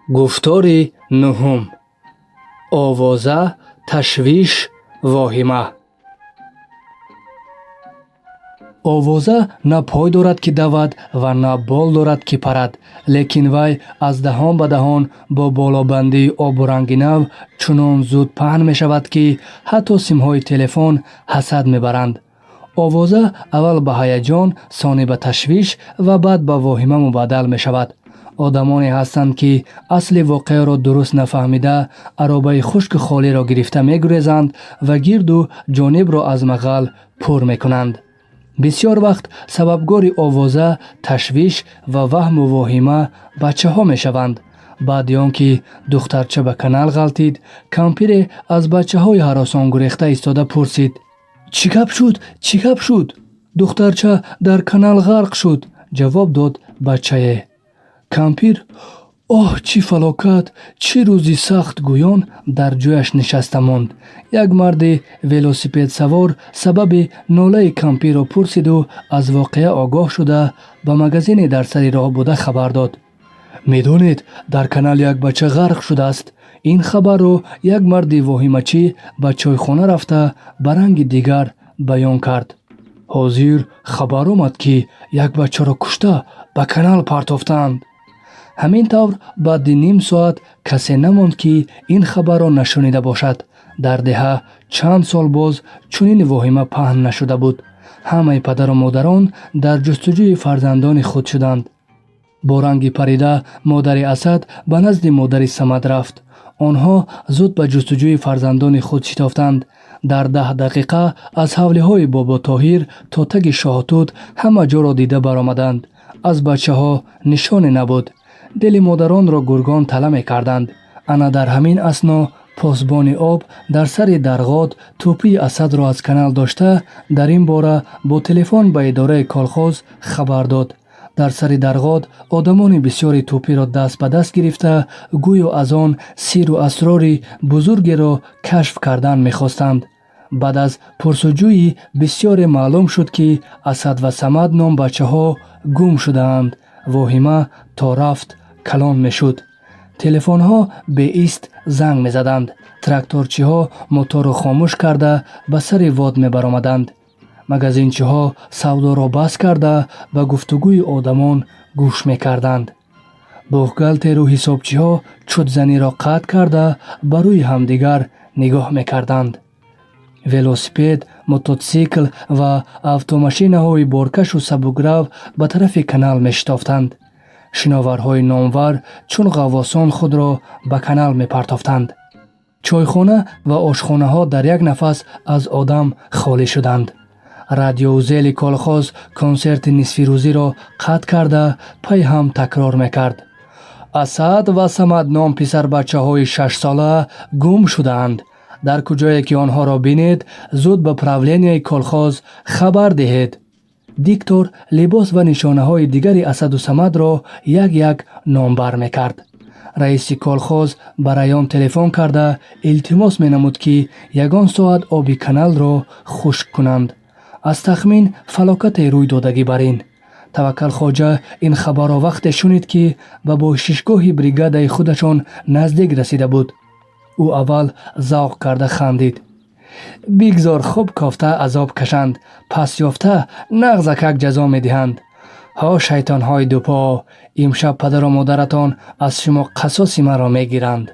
Гуфтори нуҳум: овоза, ташвиш, воҳима. Овоза на пой дорад, ки давад, ва на бол дорад, ки парад, лекин вай аз даҳон ба даҳон бо болобандии обу ранги нав чунон зуд паҳн мешавад, ки ҳатто симҳои телефон ҳасад мебаранд. Овоза аввал ба ҳаяҷон, сони ба ташвиш ва баъд ба воҳима мубаддал мешавад. Одамоне ҳастанд, ки асли воқеаро дуруст нафаҳмида, аробаи хушку холиро гирифта мегурезанд ва гирду ҷонибро аз мағал пур мекунанд. Бисёр вақт сабабгори овоза, ташвиш ва ваҳму воҳима бачаҳо мешаванд. Баъди он ки духтарча ба канал ғалтид, кампире аз бачаҳои ҳаросон гурехта истода пурсид: «Чӣ гап шуд? Чӣ гап шуд?» «Духтарча дар канал ғарқ шуд», ҷавоб дод бачае. Кампир: «Оҳ, чӣ фалокат, чӣ рӯзи сахт», гӯён дар ҷояш нишаста монд. Як марди велосипедсавор сабаби нолаи кампирро пурсиду аз воқеа огоҳ шуда, ба магазине дар сари роҳ буда хабар дод: «Медонед, дар канал як бача ғарқ шудааст». Ин хабарро як марди воҳимачӣ ба чойхона рафта, ба ранги дигар баён кард: «Ҳозир хабар омад, ки як бачаро кушта, ба канал партофтаанд». Ҳамин тавр, баъди ним соат касе намонд, ки ин хабарро нашунида бошад. Дар деҳа чанд сол боз чунин воҳима паҳн нашуда буд. Ҳамаи падару модарон дар ҷустуҷӯи фарзандони худ шуданд. Бо ранги парида модари Асад ба назди модари Самад рафт. Онҳо зуд ба ҷустуҷӯи фарзандони худ шитофтанд. Дар 10 дақиқа аз ҳавлиҳои Боботоҳир то таги шоҳтут ҳама ҷоро дида баромаданд. Аз бачаҳо нишоне набуд. Дили модаронро гургон тала мекарданд. Ана дар ҳамин асно посбони об дар сари дарғот тӯпии Асадро аз канал дошта, дар ин бора бо телефон ба идораи колхоз хабар дод. Дар сари дарғот одамони бисёри тӯпиро даст ба даст гирифта, гӯё аз он сирру асрори бузургеро кашф кардан мехостанд. Баъд аз пурсуҷӯи бисёре маълум шуд, ки Асад ва Самад ном бачаҳо гум шудаанд. Воҳима то рафт калон мешуд. Телефонҳо беист занг мезаданд. Тракторчиҳо моторро хомӯш карда, ба сари вод мебаромаданд. Магазинчиҳо савдоро бас карда, ба гуфтугӯи одамон гӯш мекарданд. Бухгалтеру ҳисобчиҳо чутзаниро қатъ карда, ба рӯи ҳамдигар нигоҳ мекарданд. Велосипед, мототсикл ва автомашинаҳои боркашу сабукрав ба тарафи канал мешитофтанд. Шиноварҳои номвар чун ғаввосон худро ба канал мепартофтанд. Чойхона ва ошхонаҳо дар як нафас аз одам холӣ шуданд. Радиоузели колхоз консерти нисфирӯзиро қатъ карда, пай ҳам такрор мекард: «Асад ва Самад ном писарбачаҳои 6-сола гум шудаанд. Дар куҷое ки онҳоро бинед, зуд ба правленияи колхоз хабар диҳед». Диктор либос ва нишонаҳои дигари Асаду Самадро як як номбар мекард. Раиси колхоз ба район телефон карда, илтимос менамуд, ки ягон соат оби каналро хушк кунанд. Аз тахмин фалокате рӯй додагӣ бар ин. Таваккалхоҷа ин хабарро вақте шунид, ки ба бошишгоҳи бригадаи худашон наздик расида буд. Ӯ аввал завқ карда хандид: «Бигзор хуб кофта азоб кашанд, пас ёфта нағзакак ҷазо медиҳанд. Ҳо, шайтонҳои дупо, имшаб падару модаратон аз шумо қасоси маро мегиранд».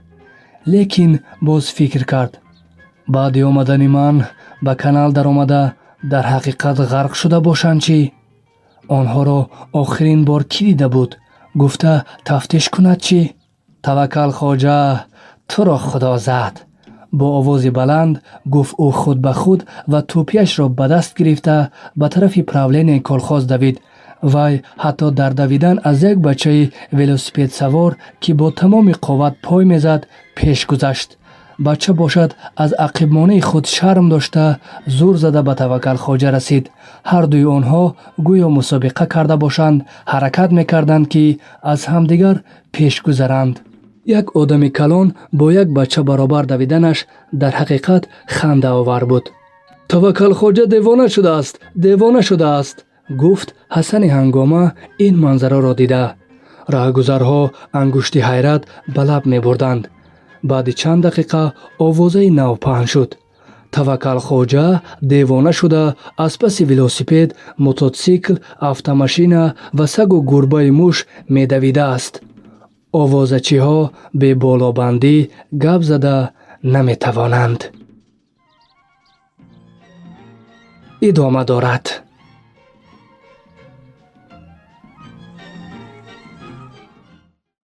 Лекин боз фикр кард: «Баъди омадани ман ба канал даромада, дар ҳақиқат ғарқ шуда бошанд чӣ? Онҳоро охирин бор кӣ дида буд?» Гуфта тафтиш кунад чӣ? «Таваккал хоҷа, туро Худо зад», бо овози баланд гуфт ӯ худ ба худ ва тӯпиашро ба даст гирифта, ба тарафи правленияи колхоз давид. Вай ҳатто дар давидан аз як бачаи велосипедсавор, ки бо тамоми қувват пой мезад, пеш гузашт. Бача бошад, аз ақибмонии худ шарм дошта, зур зада ба Таваккалхоҷа расид. Ҳардуи онҳо гӯё мусобиқа карда бошанд, ҳаракат мекарданд, ки аз ҳамдигар пеш гузаранд. Як одами калон бо як бача баробар давиданаш дар ҳақиқат хандаовар буд. «Таваккалхоҷа девона шудааст, девона шудааст», гуфт Ҳасани Ҳангома ин манзараро дида. Раҳгузарҳо ангушти ҳайрат ба лаб мебурданд. Баъди чанд дақиқа овозаи нав паҳн шуд: Таваккалхоҷа девона шуда, аз паси велосипед, мототсикл, автомашина ва сагу гурбаи муш медавидааст. Овозачиҳо беболобандӣ гап зада наметавонанд. Идома дорад.